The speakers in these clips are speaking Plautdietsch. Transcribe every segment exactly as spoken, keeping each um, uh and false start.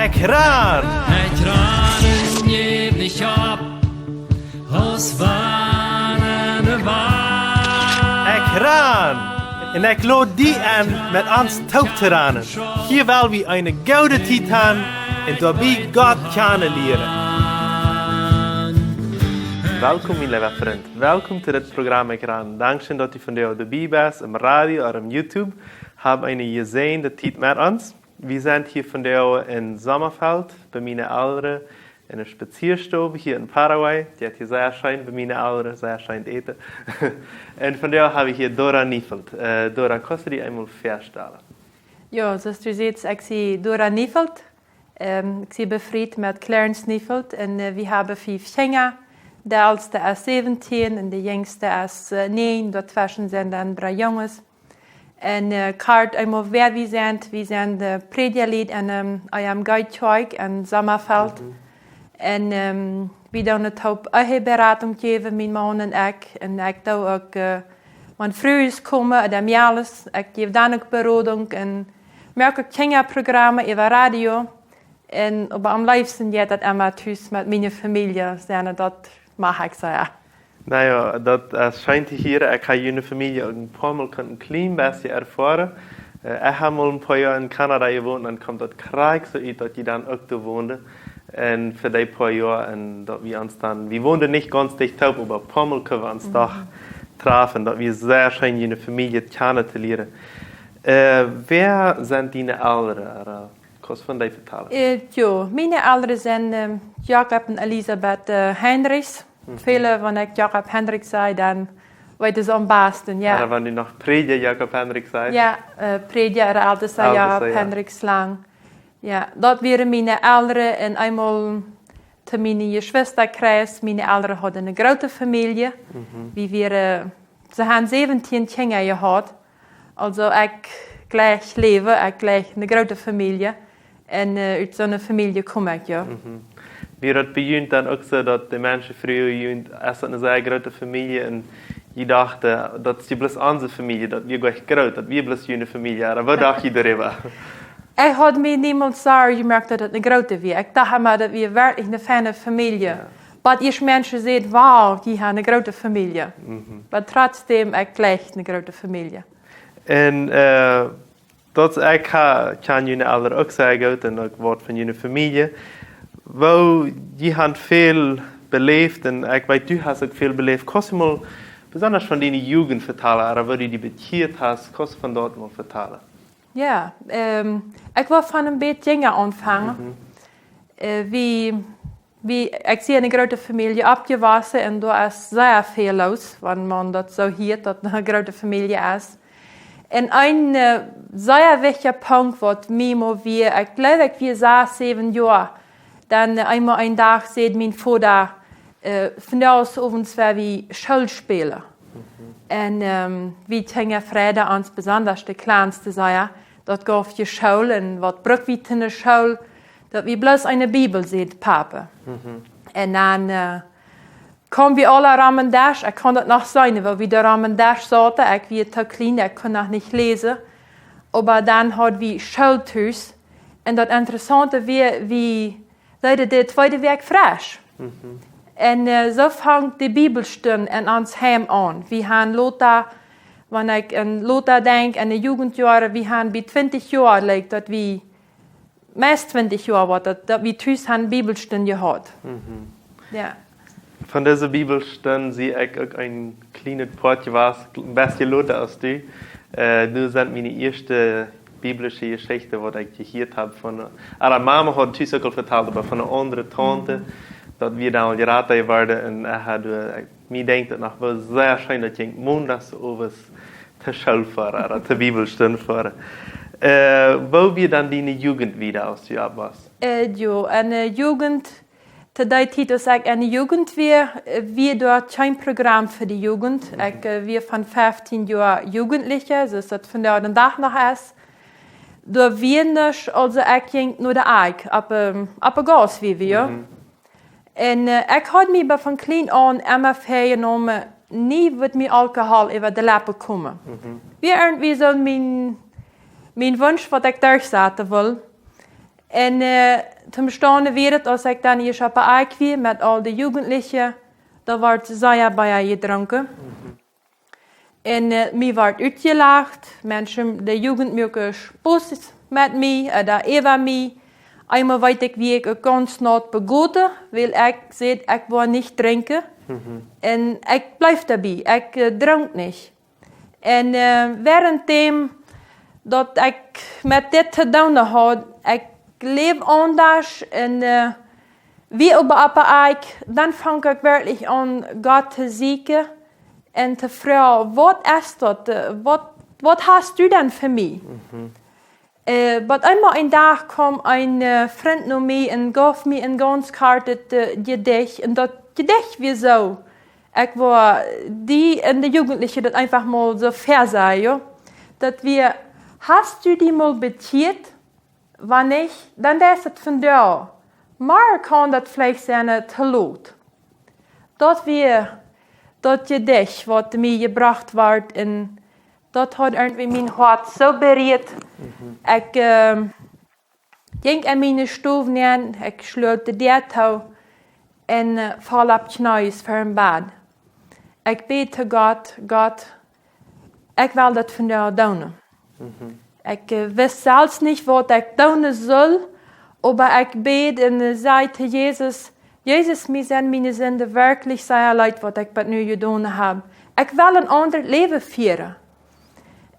Ekj ran! Ekj ran un jäw nich opp, aus wann de Wand. Ekj ran! Un ekj lod die enn, met ons toop to ranen. Hia well wie eene goode Tiet han un doabie Gott kjanen lieren. Welkom, mien leewa Frint. Welkom to dit Programm Ekj ran. Dankscheen, daut du vondoag doabie best, em Radio ooda em YouTube. Hab eene jesäajende Tiet met ons. Wie sent hia vondoag en Sommerfeld bie miene Elren en eene Spazieastow hia en Paraguay. Daut es hia sea scheen bie miene Elren, sea scheen Äten. Un vondoag hab wie hia Dora Neufeld. Äh, Dora, kaust du die eemol väastalen? Jo, soo aus du sajchst, ekj sie Dora Neufeld. Ähm, ekj sie befriet met Clarence Neufeld un, äh, wie haben fief Kjinja. De elste es säwentieen un de jinjste es, äh, näajen. Doatweschen sent dan dree Junges. Un, äh, kort eemol wäa wie sent, wie sent, äh, Prädjaglied en, ähm, E M G Kjoakj en Sommerfeld. Mhm. Un, ähm, wie doonen toop Eheberatung jäwen, mien Maun un ekj. Un ekj doo uk, äh, wan Frues komen, de Mejales, ekj jäw dan uk Berodunk un moak uk Kjinjaprogrammen äwa Radio. Un, oba aum leefsten jeit daut emma tus met miene Famielje sennen, daut mach ekj sea. Na jo, daut es scheen to hieren. Ekj hab june Famielje uk een poamol kunt een kjlien bät erfoaren. Äh, ekj hab mol een poa Joa en Kanada jewont, dan kjemt daut krakjt soo ut, daut jie dan uk doa wonden. Un fa dee poa Joa, un daut wie ons dan, wie wonden nich gaunz dicht toop, oba een poamol kunnen wie ons doch trafen. Daut wia sea scheen, june Famielje kjanen to lieren. Äh, wäa sent diene Elren, ooda kaust von dee vetalen? Äh, jo, miene Elren sent, ähm, Jakob un Elisabeth, äh, Heinrichs. Mhm. Väle, wan ekj Jakob Heinrichs saj, dan weeten see aum basten, jo. Ooda wan du noch Prädja Jakob Heinrichs sajchst? Jo, äh, Prädja, de elste, Jakob Heinrichs Lang. Jo, daut wieren miene Elren un eemol to mienen Jeschwistakjreis. Miene Elren hauden eene groote Famielje. Mhm. Wie wieren, see haben säwentieen Kjinja jehaut. Aulsoo ekj jlikj Läwen, ekj jlikj eene groote Famielje. Un, äh, ut soone Famielje kom ekj, jo. Mhm. Wia daut bie junt dan uk soo, daut de Menschen fruagen junt, es daut eene sea groote Famielje? Un jie dochten, daut es bloos onse Famielje, daut wia goanich groot, daut wia bloos june Famielje. Ooda waut docht jie doaräwa? Ekj haud mie niemols Sorjen jemoakt, daut daut eene groote wia. Ekj docht emma, daut wia werkjlich eene feine Famielje. Jo. Oba ieescht Menschen säden, wow, dee haben eene groote Famielje. Mhm. Oba trotzdäm, ekj jlikj eene groote Famielje. Un, äh, daut ekj ha-, kjan june Elren uk sea goot un uk waut von june Famielje. Woo, jie haben väl beläft un ekj weet, du hast uk väl beläft. Kaust du mol besonda von diene Jugent vetalen, ooda woo du die bekjieet hast, kaust du von doa mol vetalen? Jo, ähm, ekj well von een bät jinja aunfangen. Mhm. Äh, wie, wie, ekj sie en eene groote Famielje oppjewossen un doa es sea väl loos, wan maun daut soo hieet, daut eene groote Famielje es. Un een, äh, sea wichtja Punkt, waut mie mol wia, ekj jleew, ekj wia sas, säwen Joa, dan, äh, eemol een Dach säd mien Voda, äh, vondoag owens woa wie School spälen. Mhm. Un, ähm, wie Kjinja freiden ons besonda, de kjlanste, säd hee, daut gauf je School un waut bruck wie to ne School, daut wie bloos eene Bibel, säd Papa. Mhm. Un dan, äh, kjeemen wie aula rom dän Desch, ekj kaun daut noch seenen, woo wie doa rom dän Desch sauten, ekj wia too kjlien, ekj kunn noch nich läsen. Oba dan haud wie School tus. Un daut Interessaunte wia, wie deeden de tweede Wäakj fresch. Mhm. Un, äh, soo funk de Bibelstund en ons Heim aun. Wie haben lota, wan ekj aun lota denkj, en de Jugendjoaren, wie haben bie twintich Joa, like, daut wie meist twintich Joa wia daut, daut wie tus haben Bibelstund jehaut. Mhm. Jo. Von dise Bibelstund sie ekj uk een kjlienet Poat jewast, een bät lota aus du. Äh, nu sent miene ieeschte biblische Jeschichten, waut ekj jehieet hab von, äh, Mama haud tus uk aul vetalt, oba von eene aundre Taunte, daut wia dan aul jrata jeworden un, äh, ekj haud, äh, mie denkjt daut noch, woo sea scheen daut jinkj, Mondachs owes to School foaren, ooda to Bibelstund foaren. Äh, woo wia dan diene Jugent wieda, aus du opp wast? Äh, jo, en de Jugent, to dee Tiet aus ekj en de Jugent wia, äh, wia doa kjeen Programm fa de Jugent. Mhm. Ekj, äh, wia von feftieen Joa Jugendliche, soo aus daut vondoag dän Dach noch es. Doa wia nuscht, aulsoo ekj jinkj no de Eck, opp, ähm, opp de Gauss wia wie, jo. Mhm. Un, äh, ekj haud mie oba von kjlien aun emma väajenomen, nie wudd mie Alkohol äwa de Leppen komen. Mhm. Wia irjentwie soo mien, mien Wunsch, waut ekj derchsaten wull. Un äh, toom Staune wia et, aus ekj dan ieescht oppe Akj wia met aul de Jugendliche, doa wort sea Bia jedrunken. Un äh, mie wort utjelacht, Menschen, de Jugend muaken Spos met mie, äh, doa äwa mie. Eemol weet ekj, wia ekj uk gaunz naut begoten, wiels ekj säd, ekj woa nich drinkjen. Un ekj bleef doabie, ekj äh, drunk nich. Un äh, während däm, daut ekj met dit to doonen haud, ekj läwd aundasch un äh, wia oba oppe Akj, dan funk ekj werkjlich aun, Gott to sieekjen un to froagen: Waut es daut? Äh, waut, waut hast du dan fa mie? Äh, oba eemol een Dach kjeem een äh, Frint no mie un jeef mie een gaunz kortet äh, Jedicht. Un daut Jedicht wia soo, ekj wull die un de Jugendliche daut eefach mol soo väasajen, jo. Daut wia: Hast du die mol bekjieet? Wan nich, dan es et vondoag. Morjen kaun daut veleicht sennen to lot. Daut wia daut Jedicht, waut mie jebrocht wort, un daut haud irjentwie mien Hoat soo berieet. Ekj äh, jinkj en miene Stow nenn, ekj schloot de Däa too un äh, foll opp Kjnees ver em Bad. Ekj bäd to Gott: Gott, ekj well daut vondoag doonen. Ekj äh, wist selfst nich, waut ekj doonen sull, oba ekj bäd un äh, säd to Jesus: Jesus, mie sent miene Sinden werkjlich sea leet, waut ekj bat nu jedonen hab. Ekj well een aundret Läwen fieren.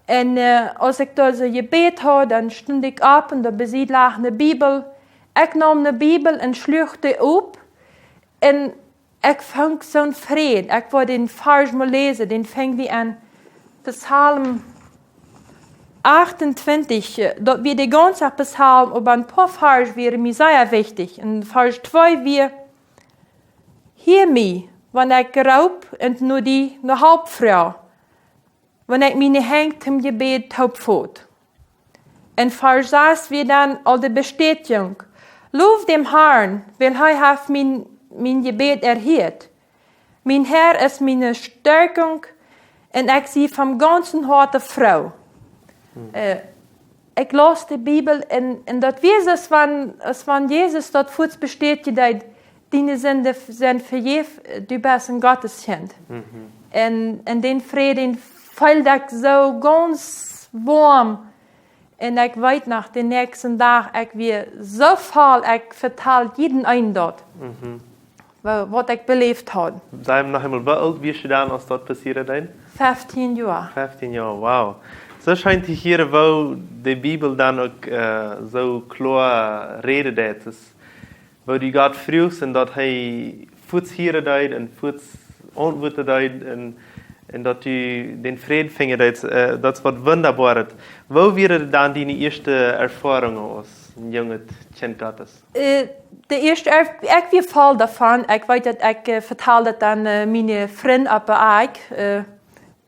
Un äh, aus ekj doa soo jebät haud, dan stunt ekj opp un doa bie Sied lach ne Bibel. Ekj neem ne Bibel un schluach dee op. Un ekj funk soon Fräd. Ekj wull dän Varsch mol läsen, dän funk wie aun Psalm achtuntwintich, äh, daut wia de gaunze Psalm, oba een poa Varsch wieren mie sea wichtich. Un Varsch twee wia: Hia mie, wan ekj roop un no die no Help froag, wan ekj miene Henj toom Jebäd toopfold. Un Varsch sas wia dan aul de Bestätigung: Low däm Harn, wiels hee haft mien, mien Jebäd erhieet. Mien Herr es miene Stäakjunk un ekj sie von gaunzem Hoaten froo. Äh, ekj laus de Bibel un, un daut wia soo aus wan, aus wan Jesus daut fuaz bestätijen deed: Diene Sinden sent vejäft, du best een Gotteskjint. Un, un dän Fräd, dän feeld ekj soo gaunz woam. Un ekj weet noch, dän näakjsten Dach, ekj wia soo voll, ekj vetald jieda een daut, wa-, waut ekj beläft haud. Saj mie noch eemol, woo oolt wieescht du dan, aus daut passieed deed? Feftieen Joa. Feftieen Joa, wow. Soo scheen to hieren, woo de Bibel dan uk äh, soo kloa räden deed. Es, woo du Gott fruachst un daut hee fuaz hieren deed un fuaz auntwuaden deed un, un daut du dän Fräd finjen deedst, äh, daut es waut Wundaboaret. Woo wieren dan diene ieeschte Erfoarungen aus een junget Kjint Gottes? Äh, de ieeschte Erf-, ekj wia voll doavon. Ekj weet, daut ekj äh, vetald daut aun äh, miene Frind oppe Akj. Äh,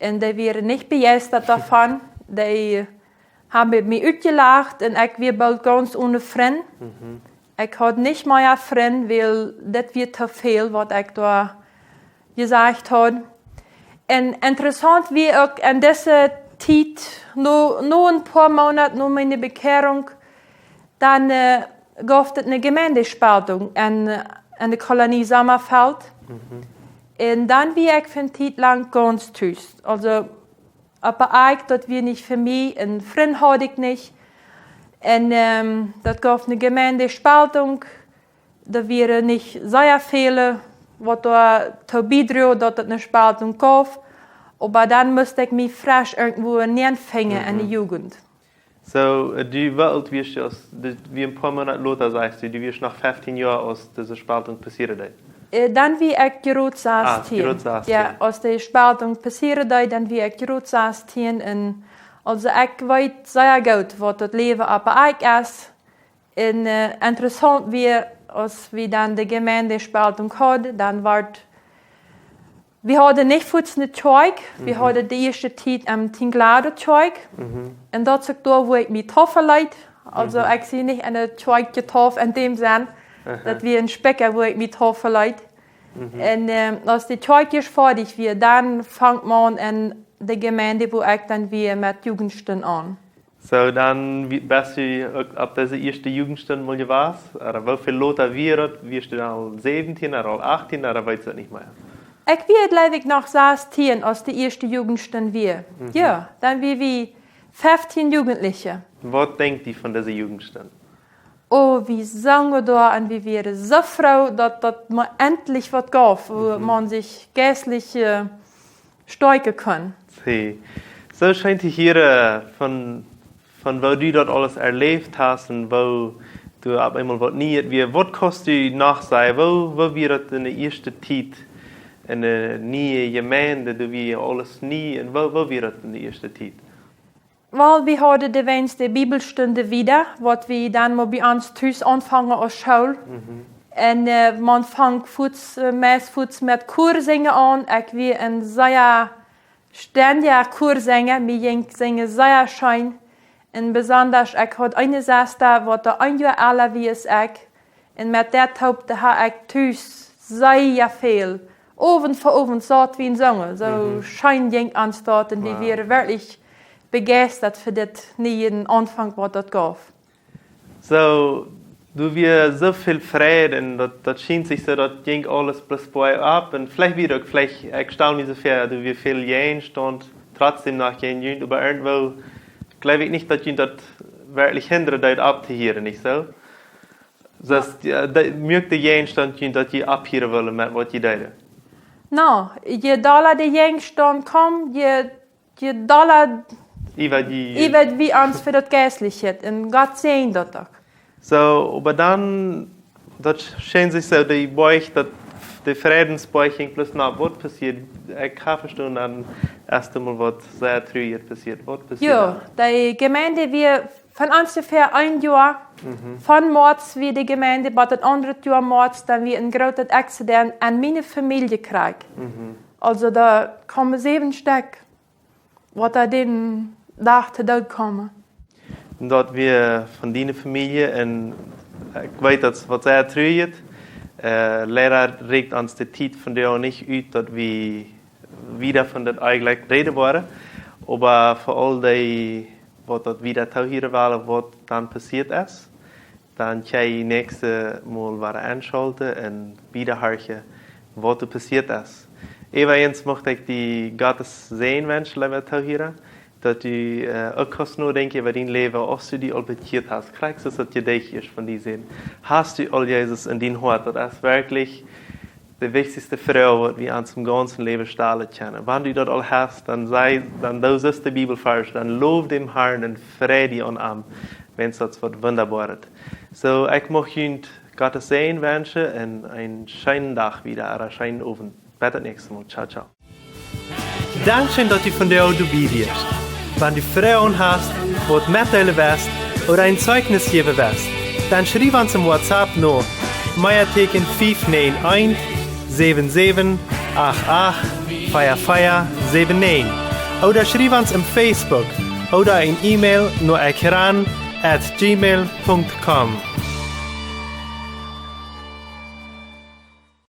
un dee wieren nich bejeistat doavon. Dee haben mie utjelacht un ekj wia boolt gaunz one Frind. Ekj haud nich mea Frind, wiels daut wia too väl, waut ekj doa jesajcht haud. Un interessaunt wia uk en dise Tiet, no, no een poa Moonat no miene Bekjierunk, dan äh, jeef et ne Jemeindespaltunk en, äh, en de Kolonie Sommerfeld. Un dan wia ekj fa ne Tiet lang gaunz tus. Aulsoo, oppe Akj, daut wia nich fa mie, un Frind haud ekj nich. Un ähm, daut jeef ne Jemeindespaltunk. Doa wieren nich sea väle, waut doatoo biedroagen, daut et ne Spaltunk jeef. Oba dan must ekj mie fresch irjentwua nenfinjen en de Jugend. Soo, äh, du, woo oolt wieescht du aus, du, wia een poa Moonat lota, sajchst du, du wieescht noch feftieen Joa, aus dise Spaltunk passieed deed? Äh, dan wia ekj jrod sastien. Ah, jrod sastien. Jo, aus de Spaltunk passieed deed, dan wia ekj jrod sastien. Un aulsoo ekj weet sea goot, waut daut Läwen oppe Akj es. Un äh, interessaunt wia, aus wie dan de Jemeindespaltunk hauden, dan wort, wie hauden nich fuaz ne Kjoakj, wie hauden de ieeschte Tiet em Tinglada Kjoakj. Un daut es uk doa, wua ekj mie deepen leet. Aulsoo, ekj sie nich en de Kjoakj deepen en däm Senn, daut wia een Spikja, wua ekj mie deepen leet. Un ähm, aus de Kjoakj foadich wia, dan funk maun en de Jemeinde, wua ekj dan wia, met Jugendstund aun. So, dan wie- best du uk opp dise ieeschte Jugendstund mol jewast? Ooda woo väl lota wia daut? Wieescht du dan aul säwentieen ooda aul achtieen ooda weetst du daut nich mea? Ekj wia, jleew ekj, noch sastieen, aus de ieeschte Jugendstund wia. Mhm. Jo, dan wia wie feftieen Jugendliche. Waut denkjst du von dise Jugendstund? Oh, wie sungen doa un wie wieren soo froo, daut daut mau endlich waut jeef, wua Mhm. maun sikj jeistlich, äh, stoakjen kunn. See, soo scheen to hieren von, von woo du daut aules erläft hast un woo du opp eemol waut Nieet wia. Waut kaust du noch sajen? Woo, woo wia daut enne ieeschte Tiet, enne niee Jemeent, doa wia aules nie. Un woo, woo wia daut enne ieeschte Tiet? Well, wie hauden de Wens de Bibelstund wieda, waut wie dan mau bie ons tus aunfungen aus School. Mhm. Un, äh, maun funk fuaz, äh, meist fuaz met Chor sinjen aun. Ekj wia een sea stendja Chorsenja, mie jinkj sinjen sea scheen. Un besondasch, ekj haud eene Sesta, waut doa een Joa ella wia aus ekj. Un met dee toop, doa haud ekj tus sea väl. Owent fa Owent saut wie un sungen. Soo Mhm. scheen jinkj ons daut un wie Wow. wieren werkjlich bejeistat fa dit niee Aunfank, waut daut jeef. Soo, doa wia soo väl Fräd un daut, daut schient sikj soo, daut jinkj aules bloos boajopp. Un veleicht wia uk, veleicht, ekj stal mie soo väa, doa wia väl Jäajenstaunt, trotzdäm noch jäajen junt, oba irjentwoo jleew ekj nich, daut junt daut werkjlich hindren deed opptohieren, nich soo? Daut, äh, daut muak de Jäajenstaunt junt, daut jie opphieren wullen met waut jie deeden? No, je dolla de Jäajenstaunt kjeem, je, je dolla Iewa jie iewa wie ons fa daut Jeistliche un Gott säajend daut uk. Soo, oba dan, daut schient sikj soo, de Boajch, daut, de Frädensboajch jinkj bloos no, waut passieed? Ekj hab vestonen, dan es doa mol waut sea Truajet passieet. Waut passieed Jo, dan? De Jemeent wia von onjefäa een Joa, Mhm. von Moaz wia de Jemeent, bat daut aundre Joa Moaz, dan wia een grootet Accident un miene Famielje krakjt. Mhm. Aulsoo, doa kjeemen säwen Stekj, waut doa dän Dach to Doot kjeemen. Un daut wia von diene Famielje un ekj weet, daut waut sea Truajet. Äh, leida rieekjt ons de Tiet vondoag nich ut, daut wie wieda von daut eejentlich räden woaren. Oba fa aul dee, waut daut wieda toohieren wellen, waut dan passieet es, dan kjenn jie näakjstet Mol wada enschaulten un wieda horchen, waut doa passieet es. Äwajens mucht ekj die Gott sienen Säajen wenschen, leewa Toohiera, daut du, äh, uk kaust nodenkjen äwa dien Läwen, aus du die aul bekjieet hast. Krakjt soo aus daut Jedecht es von die Säajen. Hast du aul Jesus en dien Hoat? Daut es werkjlich de wichtichste Froag, waut wie aun ons gaunzet Läwen stalen kjennen. Wan du daut aul hast, dan saj, dan doo soo aus de Bibel veleicht, dan low dän Harn un frei die aun am, wiels daut woat wundaboa. Soo, ekj mucht junt Gott sienen Säajen wenschen un eenen scheenen Dach wieda, ooda scheenen Owent. Bat daut näakjste Mol. Ciao, ciao. Dankscheen, daut du vondoag doabie wieescht. Wan du Froagen hast, waut metdeelen west ooda een Zeichnis jäwen west, dan schriew ons em WhatsApp no Meatieekjen fief näajen eent, säwen säwen, acht acht, vea vea, säwen näajen. Ooda schriew ons em Facebook ooda een E-Mail no ekjran at gmail punkt com.